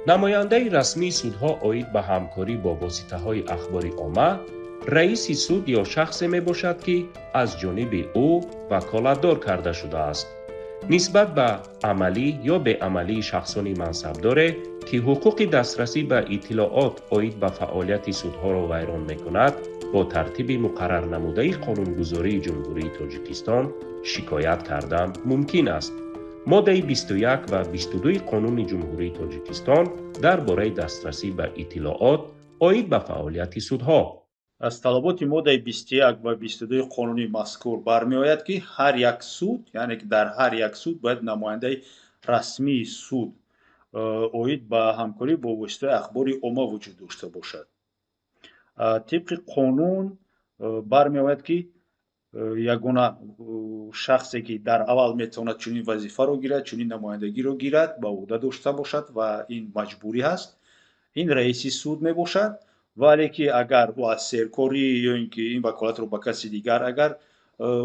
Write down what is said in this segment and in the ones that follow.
Намояндаи расмии судҳо оид ба ҳамкорӣ бо воситаҳои ахбори омма раиси суд ё шахсе мебошад, ки аз ҷониби ӯ ваколатдор карда шудааст. Нисбат ба амалӣ ё беамалии шахсони мансабдоре, ки ҳуқуқи дастрасӣ ба иттилоот оид ба фаъолияти судҳоро вайрон мекунад, бо тартиби муқаррарнамудаи қонунгузории Ҷумҳурии Тоҷикистон шикоят кардан мумкин аст. Моддаи 21 ва 22 Қонуни Ҷумҳурии Тоҷикистон дар бораи дастрасӣ ба иттилоот оид ба фаъолияти судҳо. Аз талаботи моддаи 21 ва 22 қонуни мазкур бармеояд, ки ҳар як суд, яъне ки дар ҳар як суд бояд намояндаи расмии суд оид ба ҳамкорӣ бо воситаи ахбори омма вуҷуд дошта бошад. Тибқи қонун бармеояд, ки ягона шахсе, ки дар аввал метавонад чунин вазифаро гирад, чунин намояндагиро гирад, ба уҳда дошта бошад, ва ин маҷбурӣ ҳаст, ин раиси суд мебошад. Вале ки агар ӯ аз серкорӣ ё ин ки ин ваколатро ба каси дигар агар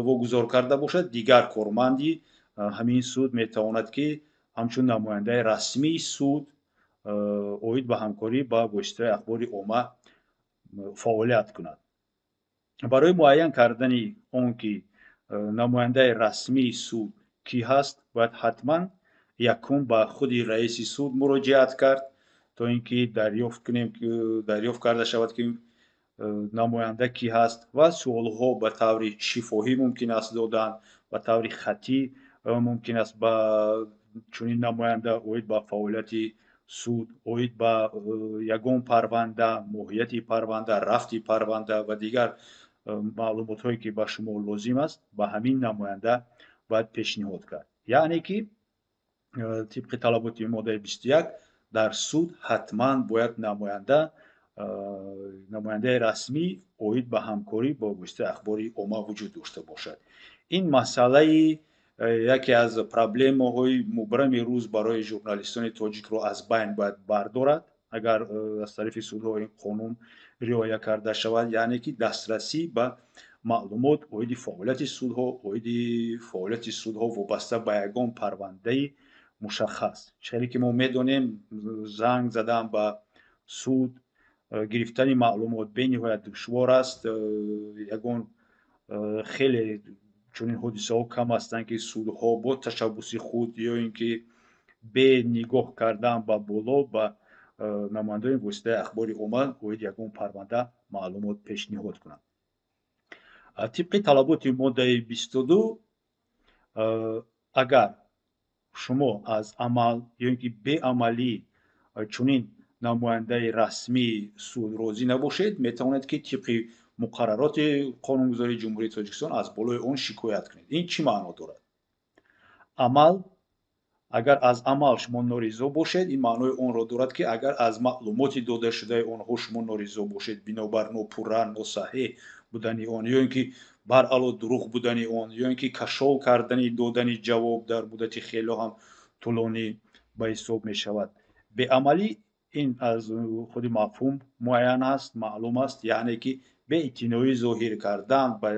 вогузор карда бошад, дигар корманди ҳамин суд метавонад, ки ҳамчун намояндаи расмии суд оид ба ҳамкорӣ ба воситаи ахбори омма фаъолият кунад. Барои муайян кардани он ки намояндаи расмии суд кӣ ҳаст, бояд ҳатман якум ба худи раиси суд муроҷиат кард, то ин ки дарёфт кунем, дарёфт карда шавад, ки намоянда кӣ ҳаст, ва суолҳо ба таври шифоҳӣ мумкин аст додан, ба таври хаттӣ мумкин аст ба чунин намоянда оид ба фаъолияти суд, оид ба ягон парванда, моҳияти парванда, рафти парванда ва дигар маълумотҳое, ки ба шумо лозим аст, ба ҳамин намоянда бояд пешниҳод кард. Яъне ки тибқи талаботи моддаи 21 дар суд ҳатман бояд намояндаи расмӣ оид ба ҳамкорӣ бо воситаи ахбори омма вуҷуд дошта бошад. Ин масъалаи яке аз проблемаҳои мубрами рӯз барои журналистони тоҷикро аз байн бояд бардорад, агар аз тарафи судҳо ин қонун риоя карда шавад, яъне ки дастрасӣ ба маълумот оиди фаъолияти судҳо, оиди фаъолияти судҳо вобаста ба ягон парвандаи мушаххас. Хеле ки мо медонем, занг задан ба суд, гирифтани маълумот бениҳоят душвор аст. Ягон хеле чунин ҳодисаҳо кам ҳастанд, ки судҳо бо ташаббуси худ ё ин ки бе нигоҳ кардан ба боло ба намояндаони воситаи ахбори омма оид ягон парванда маълумот пешниҳод кунанд. Тибқи талаботи моддаи 22, агар шумо аз амал ё ин ки беамалӣ чунин намояндаи расмии суд розӣ набошед, метавонед, ки тибқи муқаррароти қонунгузории Ҷумҳурии Тоҷикистон аз болои он шикоят кунед. Ин чӣ маъно дорад? Амал, агар аз амал шумо норизо бошед, ин маънои онро дорад, ки агар аз маълумоти додашудаи онҳо шумо норизо бошед, бинобар нопурра, носаҳеҳ будани он, ё ин ки баръало дурӯғ будани он, ё ин ки кашол кардани додани ҷавоб дар муддати хело ҳам тӯлонӣ ба ҳисоб мешавад. Беамалӣ, ин аз худи мафҳум муайян аст, маълум аст, яъне ки беэътиноӣ зоҳир кардан, ба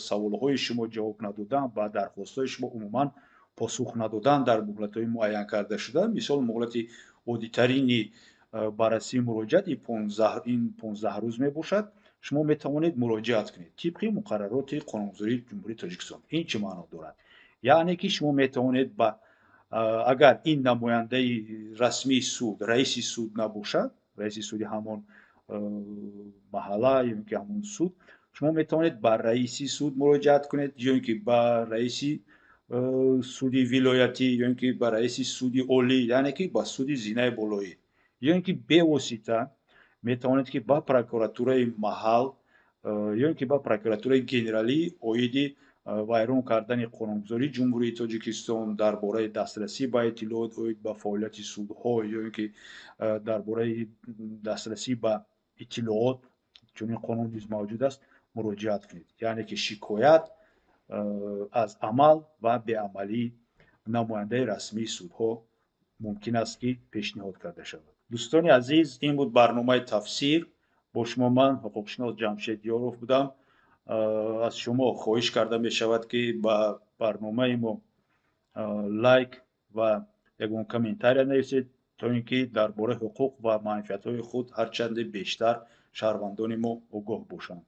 саволҳои шумо ҷавоб надодан, ба дархостҳои шумо умуман посух надодан дар муҳлатҳои муайян карда шуда. Мисол, муҳлати оддитарини баррасии муроҷиат ин 15 рӯз мебошад. Шумо метавонед муроҷиат кунед тибқи муқаррароти қонунгузории Ҷумҳурии Тоҷикистон. Ин чӣ маъно дорад? Яъне ки шумо метавонед ба, агар ин намояндаи расмии суд раиси суд набошад, раиси суди ҳамон маҳалла ё ин ки ҳамон суд, шумо метавонед ба раиси суд муроҷиат кунед, ё ин ки ба раиси суди вилоятӣ, ё ин ки ба раиси суди олӣ, яъне ки ба суди зинаи болоӣ, ё ин ки бевосита метавонед, ки ба прокуратураи маҳал ё ин ки ба прокуратураи генералӣ оиди вайрон кардани қонунгузории Ҷумҳурии Тоҷикистон дар бораи дастрасӣ ба иттилоот оид ба фаъолияти судҳо, ё ин ки дар бораи дастрасӣ ба иттилоот, чунин қонун низ мавҷуд аст, муроҷиат кунед. Яъне ки шикоят аз амал ва беамалии намояндаи расмии судҳо мумкин аст, ки пешниҳод карда шавад. Дӯстони азиз, ин буд барномаи «Тафсир». Бо шумо ман, ҳуқуқшинос Ҷамшед Ёров, будам. Аз шумо хоҳиш карда мешавад, ки ба барномаи мо лайк ва ягон комментария нависед. то ин ки дар бораи ҳуқуқ ва манфиатҳои худ ҳарчанде бештар шаҳрвандони мо огоҳ бошанд.